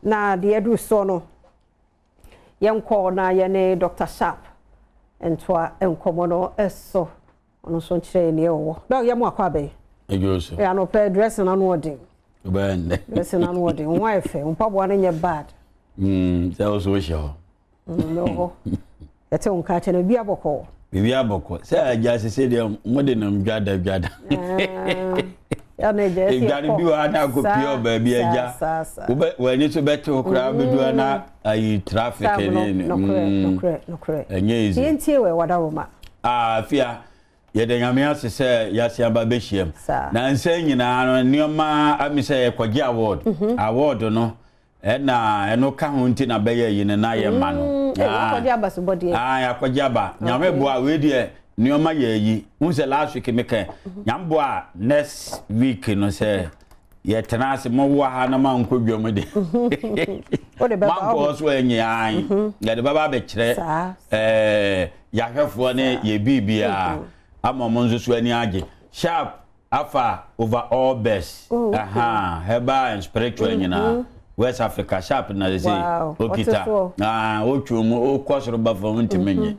Na deɛ ɛduru soɔ no, yɛnkɔ na yɛne Dr. Sharp ntoa nkɔmmɔ no so. Ɔno nso nkyerɛ yɛn nea ɛwɔ. Doc, yɛ mo akɔ abɛn. Adwo so. Ɛ anɔpɛ dressing ano ɔden. Wobɛyɛ nnɛ. Dressing ano ɔden. Wo ho ayɛ fɛ. Wo mpaboa no nyɛ bad. Sɛ wo so wohyɛ hɔ. Mewɔ hɔ. Yɛte wo nka kyɛ no, biribi abɔkɔ. Biribi abɔkɔ. Sɛ agya sese deɛ mode nam dwada dwada. Edwa no bi wɔ ha na akɔpie wɔ baabi agya. W'ani so bɛte wo koraa bɛdu ha na ayi traffic ne ne. Nokorɛ, nokorɛ, nokorɛ. Ɛnyɛ easy. Yɛntie wɔ ɛwɔ Daroma. Ah, afia, yɛda Nyame ase sɛ yɛasen aba bɛhyiam. Na nsɛn nyinaa no nneɛma ami sɛ yɛkɔgye award. Award no Ɛna ɛno ka ho nti na bɛyɛ yi no na yɛ ma no. Mm, eh, wakɔgye aba so bɔdeɛ. Ah, yakɔgye aba. Nyame boa wei deɛ nneɛma yɛ yi. Wohu sɛ last week me kɛ. Mhm. Nyame boa next week no sɛ yɛtena ase mo wɔ ha na mankɔ dwam de. Wode bɛba. Mankɔ so ɛnyɛ an. Mhm. Yɛde bɛba abɛkyerɛ ɛɛ yɛahwɛfoɔ ne yɛ biribiara mhm. ama ɔmo nso so ani agye. Sharp. Afa over all best oh, okay. Aha, herbal and spiritual mm -hmm. nyinaa West Africa sharp na sɛ wow. okita ah otwo mu okɔ soro ba fam ntumi nye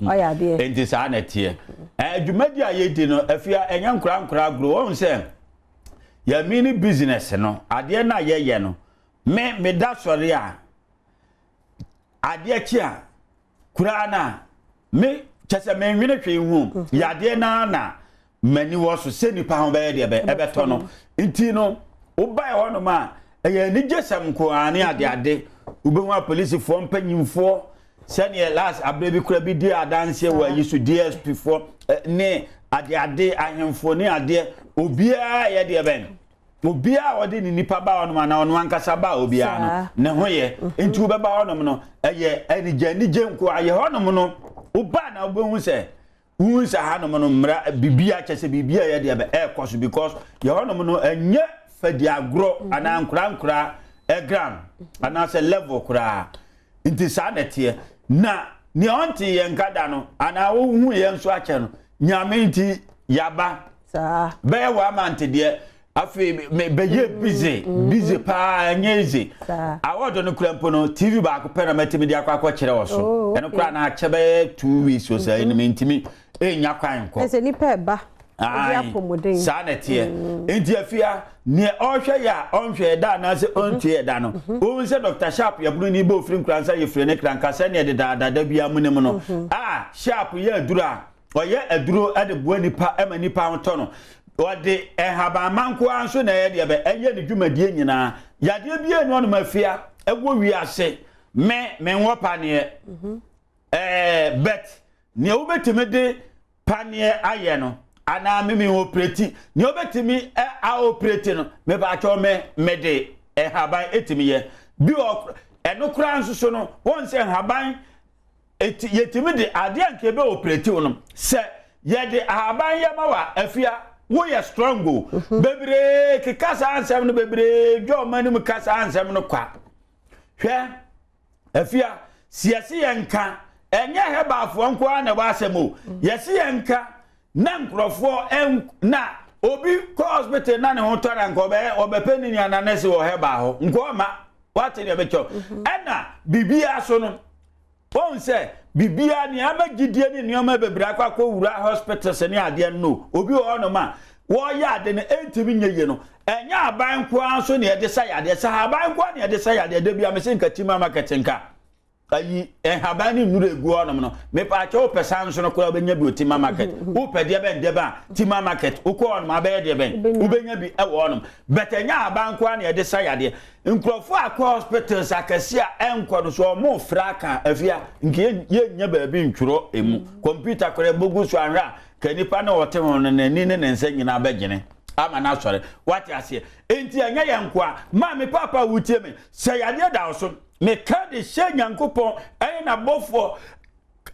ɔyɛ adeɛ nti saa na ɛteɛ ɛɛ dwumadi a yɛdi no afia ɛnyɛ nkora nkora agorɔ wɔn sɛ yɛ mini business no adeɛ no a yɛyɛ no me meda sɔre a adeɛ kye a koraa no a, me kyɛ sɛ menwene hwee ho mhm. yadeɛ no ara na m'ani wɔ so sɛ nipa ho bɛyɛ deɛ ɛbɛtɔ no nti no wobae hɔnom a ɛyɛ anigyesɛm nko ara ne adeade wobɛhu apolisifoɔ mpanyimfoɔ sɛdeɛ last aberɛ bi kora bi di adanseɛ wɔ ayi so dsp foɔ ne adeade ahemfo ne adeɛ obiara yɛ deɛ bɛn Obiara a ɔde ne nipa ba hɔnom anaa ɔno ankasa ba obiara no, ne ho yɛ. Mhm. Nti wobɛba hɔnom no, ɛyɛ anigye anigye nko a. Yɛ hɔnom no, woba na wobɛhu sɛ wohu sɛ hanom no mmara biribi akyɛ sɛ biribi a yɛ deɛ bɛ ɛrekɔ so because yɛ hɔnom no ɛnyɛ fadi agorɔ mhm. anaa nkora nkora ɛgram anaasɛ level koraa. Nti saa na ɛteɛ. Na nea ɔnte yɛn nka da no anaa wohu yɛn nso akyɛ no, Nyame nti yaba. Saa. Bɛyɛ one month deɛ afei me bɛyɛ mm, busy mm. busy paa ɛnyɛ easy. Award no kura mpo no TV baako pɛ na mɛtumi de akɔ akɔkyerɛ wɔ so. Oh, ɛno koraa na akyɛ bɛyɛ 2 weeks o sɛ ɛno mentumi ɛnya kwan nkɔ. Ɛsɛ nipa ɛba. Ae, saa na ɛteɛ. Mm. Nti afia, nea ɔhwɛ yɛ a ɔnhwɛ yɛ da anaasɛ ɔntie yɛ da no, mhm. wohu sɛ Dr. Sharp yɛbono ni bɛ ofiri nkuransa yɛfiri ne kra nka sɛnea dedaada da biara mu ne mu no. Mhm. A Sharp yɛ aduro a ɔyɛ aduro de boa nipa ma nipa ho tɔ no. Ɔde nhabamma nko ara nso na ɛyɛ deɛ bɛ ɛyɛ ne dwumadie nyinaa. Yadeɛ biara ni ɔnom afia ɛwɔ wiase me menwɔ paneɛ. Mhm. Ɛɛ bet nea wobɛtumi de paneɛ ayɛ no anaa me me operate nea wobɛtumi a operate no mepaakyɛw me mede nhaban ɛtumi yɛ bi wɔ ɛno koraa nso so no wɔn sɛ nhaban ɛti yɛtumi de adeɛ a nka ebe operate wo no sɛ yɛde ahaban yɛ ma wa afia woyɛ strong o mhm. bebree keka saa nsɛm no bebree dwa ɔma anim ka saa nsɛm no kwa hwɛ Afia, si yɛse yɛnka, ɛnyɛ Hebalfoɔ nko ara na ɛwɔ asɛm o. Yɛse yɛnka na nkurɔfoɔ na obi kɔ hospital na ne ho tɔ na nka ɔbɛyɛ ɔbɛpɛ ne nua na nɛse wɔ Hebal hɔ nka ɔma wate deɛ bɛkyɛw. Mhm. Ɛna biribiara so no wɔn sɛ biribiara nea ama gyidie ne nneɛma bebree akɔ akɔwura hospitals ne adeɛ no obi wɔ hɔnom a wɔreyɛ ade no ɛntumi nyɛ yie no, ɛnyɛ aban nko ara nso na yɛde sa yadeɛ. Sɛ aban nko ara na yɛde sa yadeɛ, da bi a mese nka Tima market nka ayi nhaban ne nnuro egu hɔnom no, mepaakyɛ wopɛ saa nso no koraa wobɛnya bi wɔ Tima market. Wopɛ deɛ bɛn deɛ bɛn a Tima market wokɔ hɔnom abɛyɛ deɛ bɛn wobɛnya bi wɔ hɔnom. But ɛnyɛ aban nko ara na yɛde sa yadeɛ. Nkurɔfoɔ a akɔ hospitals akɛseɛ a ɛnkɔ no so wɔn refrɛ aka afia nka yɛnnya baabi ntwerɛ emu. Computer koraa ɛbɔgu so anhwɛ a Ka nipa no a ɔte ho no n'ani ne ne nsa nyinaa bɛgyene ama no asɔre. Wate aseɛ? Enti ɛnyɛ yɛn nkoa. Maame, paapa a wotie me, sɛ yadeɛ da wo so, meka de hyɛ Nyankopɔn ne n'abɔfoɔ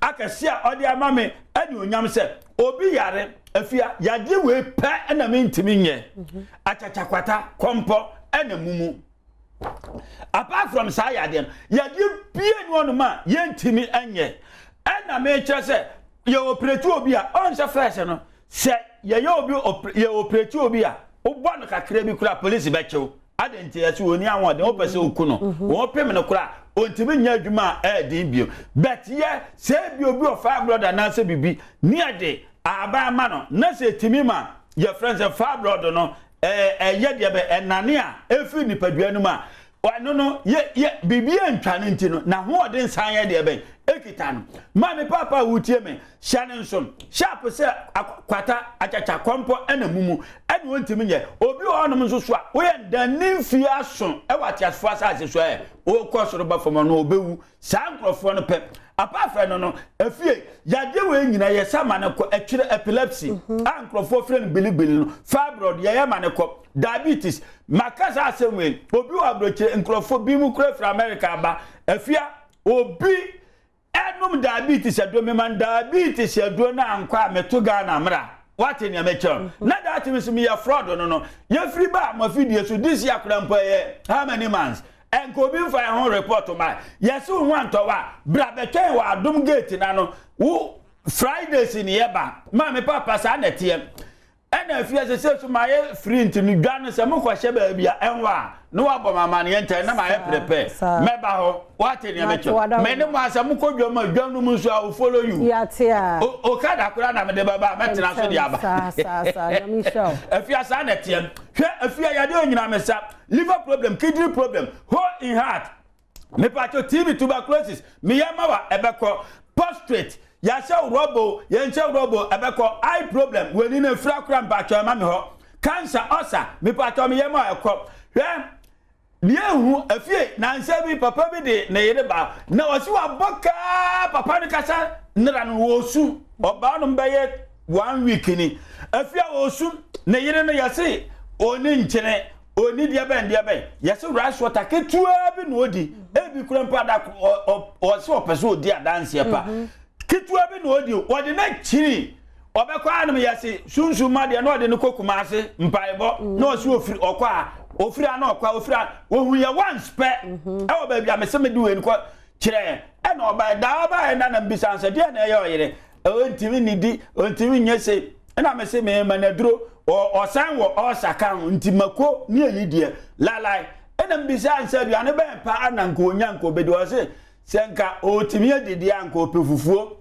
akɛseɛ a ɔde ama me anuonyam sɛ, obi yare, afia, yadeɛ wei pɛ na mentumi nyɛ. Akyakyakwata, kɔmpɔ, ɛna mumu. Apart from saa yadeɛ no, yadeɛ bie ni hɔnom a yɛntumi nyɛ. Ɛna mekyerɛ sɛ yɛ operate obi a ɔnhyɛ fɛs no sɛ yɛyɛ obi yɛ operate obi a wobɔ no kakra bi koraa polisi bɛkyew. Adɛn nti? Yɛse ɔnni ahoɔden, wopɛ sɛ woku no, wɔpem no koraa a, ɔntumi nyɛ adwuma a ɛyɛ den bio. But yɛ, sɛ ebia obi wɔ fibroid anaasɛ biribi, ne yɛde ahaban ama no, na sɛ ɛtumi ma yɛfrɛ no sɛ fibroid no ɛyɛ deɛ bɛ ɛnane a ɛfiri nipadua no mu a, ɛno no yɛ yɛ biribi antwa no nti no, n'ahoɔden san yɛ deɛ bɛn ɛkita no. Maame paapa a wotie me, Hyɛ no nso sharp sɛ kwata, akyakya, kɔmpɔ ɛna mumu ɛna ontumi nyɛ. Obi wɔ hɔnom nso so a woyɛ ndan ne mfie aso ɛwɔ ateasefoɔ asase so ɛ wokɔ soro ba fam ɔno ɔbɛwu. Saa nkorɔfoɔ no pɛ. Apart from ɛno no, efie yadeɛ wei nyina yɛsa ma no kɔ, ɛtwerɛ epilepsy a nkorɔfoɔ frɛ no gbiligbili no, fibroid yɛyɛ ma no kɔ, diabetes. Maka saa asɛm wei, obi wɔ aburokyire, nkorɔfoɔ binom koraa firi America aba, afia obi Ɛnom diabetes aduro mema no diabetes aduro no ankɔ a meto Ghana mmra wate nea mekyerɛ no mhm. na daakye me so meyɛ fraud no no yɛfiri ba mo afidie so this year koraa mpo ɛyɛ how many months ɛnka obi mfa ɛho report ma yɛse wo ho antɔ wa bra bɛtwɛn wɔ adom gate na no wo Fridays ne yɛba ma me papa saa na ɛteɛ Ɛna afie sese so mayɛ free nti no dwa no sɛ mokɔhyɛ baabi a ɛnwɔ a na wabɔ me amaneɛ ntɛn na mayɛ prepare mɛba hɔ wate nea mekyerɛ me ne mo a sɛ mokɔ dwam a dwam no mu nso I will follow you okada koraa na mede bɛba a mɛtena so de aba afia saa na ɛteɛ hwɛ afia yadeɛ onyina me sa liver problem kidney problem hole in heart Mepatwo TB tuberculosis meyɛ ma wa ɛbɛkɔ prostrate yɛahyɛ wo rɔba o yɛnhyɛ wo rɔba o ɛbɛkɔ eye problem w'ani no afira kora mpatwo ɛma me hɔ cancer ulcer mepatwo meyɛ ma wa ɛkɔ hwɛ deɛ ehu afie nansa bi papa bi de ne yere ba na ɔsi wabɔ kaa papa no kasa nnera no wɔsu ɔbaa no bɛyɛ one week ni afie a wɔsu ne yere no yɛse ɔni nkyene Ɔnni deɛ bɛn deɛ bɛn. Yɛse rice water ketewaa bi na ɔdi. Ebi kura mpo ada ɔse ɔpɛ sɛ ɔdi adanseɛ pa. Mhm. Ketewa bi na ɔdi. Ɔde no akyiri. Ɔbɛkɔ anom yɛse sunsum ma deɛ na ɔde no kɔ Kumase mpaebɔ. Mm. Na ɔse ofiri ɔkɔ a ofiri a na ɔkɔ a ofiri a ohun yɛ once pɛ. Mhm. Ɛwɔ baabi a mese mede wei no kɔ kyerɛ ɛna ɔbae daa ɔbaeɛ na na mbisa sɛ deɛ na ɛyɛ ɔyere Ɔntumi nnidi, ɔntumi nyɛ sei. Ɛna mese mema no aduro. Ɔsan wɔ ɔɔsa ka ho, nti mako ne ayi deɛ, lalai. Ɛna mebisaa no sɛ aduane bɛn paa na nka ɔnya nka ɔbɛdi. Ɔse sɛ nka ɔtumi adidi a nka ɔpɛ fufuo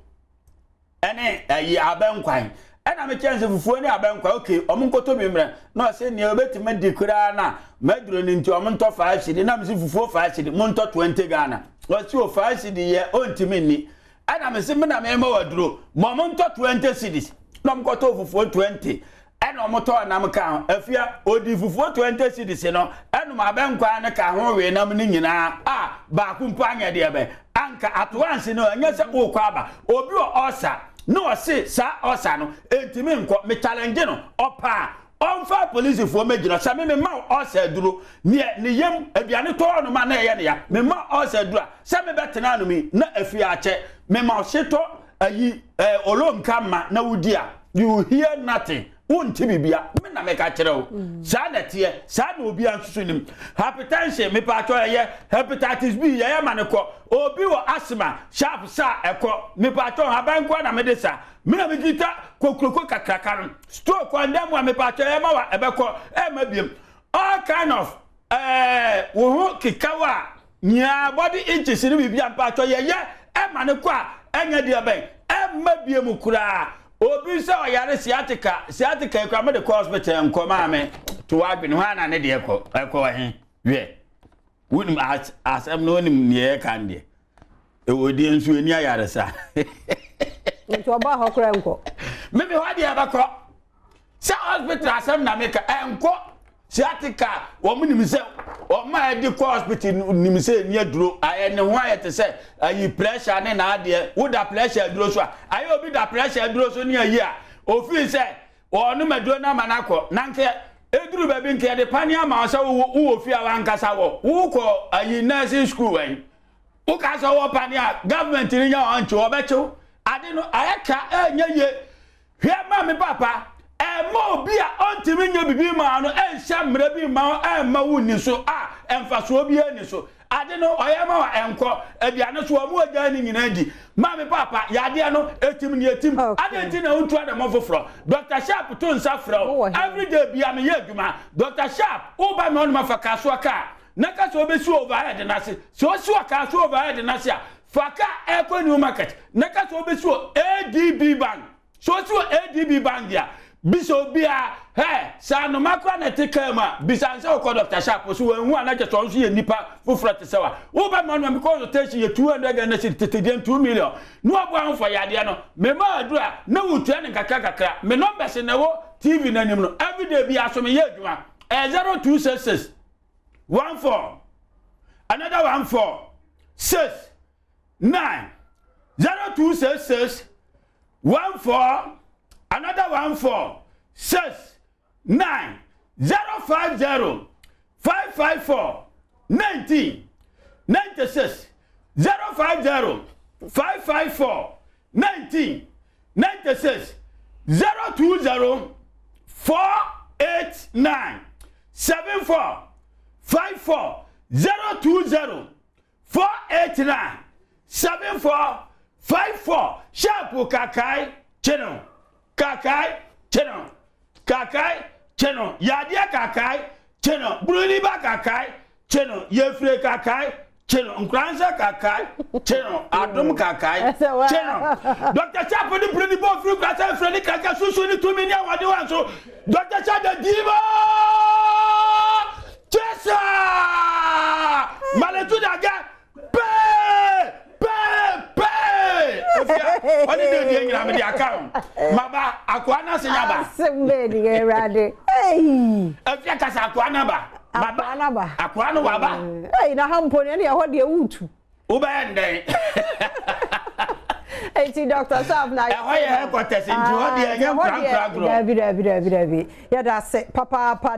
ɛne ayi abɛnkwan. Ɛna mekyerɛ no sɛ fufuo ne abɛnkwan, okay, ɔmo nkɔtɔ bi mmerɛ. Na ɔse nea ɔbɛtumi adi koraa na maduro no nti ɔmo ntɔ 5 cedi. Na mese fufuo 5 cedi, montɔ 20 Ghana. Ɔse o 5 cedi yɛ ɔntumi nni. Ɛna me se me na mema wo aduro ma ɔmo ntɔ 20 cedis na ɔmo kɔtɔ fufuo 20 ɛna ɔmo tɔɔ nam ka ho afia odi fufuo 20 cedis no ɛnom abɛnkwan no ka ho wee nam no nyinaa a baako mpo anyɛ deɛ bɛn anka atoa nse no ɛnyɛ sɛ wokɔ aba obi wɔ ɔsa na ɔse saa ɔsa no ɛntumi nkɔ me challenge no ɔpaa ɔmfa polisifoɔ mɛgyina sɛ me mema wo ɔsa aduro neɛ ne yam aduane tɔɔ no ma na ɛyɛ ne ya mema ɔsa aduro a sɛ mebɛtena anom yi na afie akyɛ mema ɔhyetɔ ayi eh, olonka ma na wodi a you hear nothing wonte biribia me na meka kyerɛ wo mm. saa na ɛteɛ saa na obia nso so nim hypertension mepatwɔ ɛyɛ hepatitis B yɛyɛ ma no kɔ obi wɔ asthma sharp sa ɛkɔ mepatwɔ haban nkoa na mede sa me na mekita kokroko kakraka no stroke ɔnda mu a mepatwɔ ɛyɛ ma wa ɛbɛkɔ ɛma biem all kind of ɛɛ wo ho kekaw a Nea body inches ne biribi a mpaatwɔ yɛyɛ ɛma no kɔ a ɛnyɛ deɛ bɛn ɛmma bie mu koraa obi sɛ ɔyare sciatica sciatica yi koraa mede kɔ hospital nkɔ maame to w'adwene hɔ ana ne deɛ kɔ ɛkɔ he hwɛ wonim asɛm no wonim neɛ ɛka no deɛ ɛwɔ deɛ nso ɛni ayaresa nti ɔba hɔ koraa nkɔ meme hɔ deɛ ɛbɛkɔ Sɛ hospital asɛm na meka ɛnkɔ sciatica wɔn nim sɛ wɔn a ɛde kɔ hospital nim sɛ ɛni aduro ayɛ ne ho ayɛ te sɛ ayi pressure ne n'adeɛ woda pressure aduro so a ayɛ obi da pressure aduro so ne ayi a ofii sɛ wɔnom aduro no ama no akɔ na nkɛ eduru baabi nkɛ yɛde pane ama wo sɛ wowɔ wowɔ fie a wankasa wɔ wokɔ ayi nursing school wɛn woka sɛ wɔ pane a government no nya wɔn nkye wɔbɛkyew ade no ayɛ ka ɛnyɛ yie Hwɛ ma me papa, mma obi a ɔntumi nyɛ biribi mma wo no nhyɛ mmara bi mma wo mma wonni so a mfasoɔ biara nni so. Ade no ɔyɛ ma wa ɛnkɔ. Aduane so ɔmo agya ne nyinaa di. Maame papa, yadeɛ no etim ne etim. Ade nti na wotu adamɔ foforɔ. Dr. Sharp to nsa frɛ wo. Everyday bia meyɛ adwuma. Dr. Sharp, woba me hɔnom afa kasoa kaa. Na ka sɛ wobɛsi overhead no ase. Sɛ wosi wɔ kasoa overhead no ase a, fa kaa ɛkɔ New Market. Na ka sɛ wobɛsi wɔ ADB Bank. Sɛ wosi wɔ ADB Bank a, bisa obiara, hɛ, sɛ anoma koraa na ɛte kaa mu a, bisa no sɛ wokɔ Dr. Sharp so wanhu a na kyerɛ sɛ ɔno nso yɛ nipa foforɔ te sɛ wa. Woba ma no a, me consultation yɛ 200 Ghana cedi, tete deɛ 2 million. Na waboa ho fa yadeɛ no. Mema aduru a, na wotua no nkakra kakra. Me numbers na ɛwɔ TV no anim no, everyday biara so meyɛ adwuma. Ɛyɛ 0266 14 another 14 6 9 0266 14 another 14 6 9 050 554 19 96 050 554 19 96 020 489 74 54 020 489 74 54. Sharp kakae kyeno kakae kyeno kakae kyeno yadeɛ kakae kyeno buroni ba kakae kyeno yɛfire kakae kyeno nkoransa kakae kyeno adom kakae kyeno. Dr. Sharp ne buroni bɔ ofiri nkoransa efire ne kaka susu ne tumi ne awɔde wɔn so. Dr. Sharp the diva Jesa maletu daga pee pee pee efia ɔne de die nyina mede aka ho maba akoa no ase nyaba. Asɛm bɛɛ ni Awurade. Ei! Efia kasa akoa no aba. Maba. Akoa no aba. Akoa no waba. Ei, na ha mpo ne ɛne ɛhɔ deɛ wotu. Wobɛyɛ ndɛn? Enti Dr. Sharp na ɛhɔ yɛ headquarters nti hɔ deɛ ɛnyɛ ɛhɔ deɛ nkorankora agorɔ. Dabi dabi dabi dabi. Yɛda ase papaapa.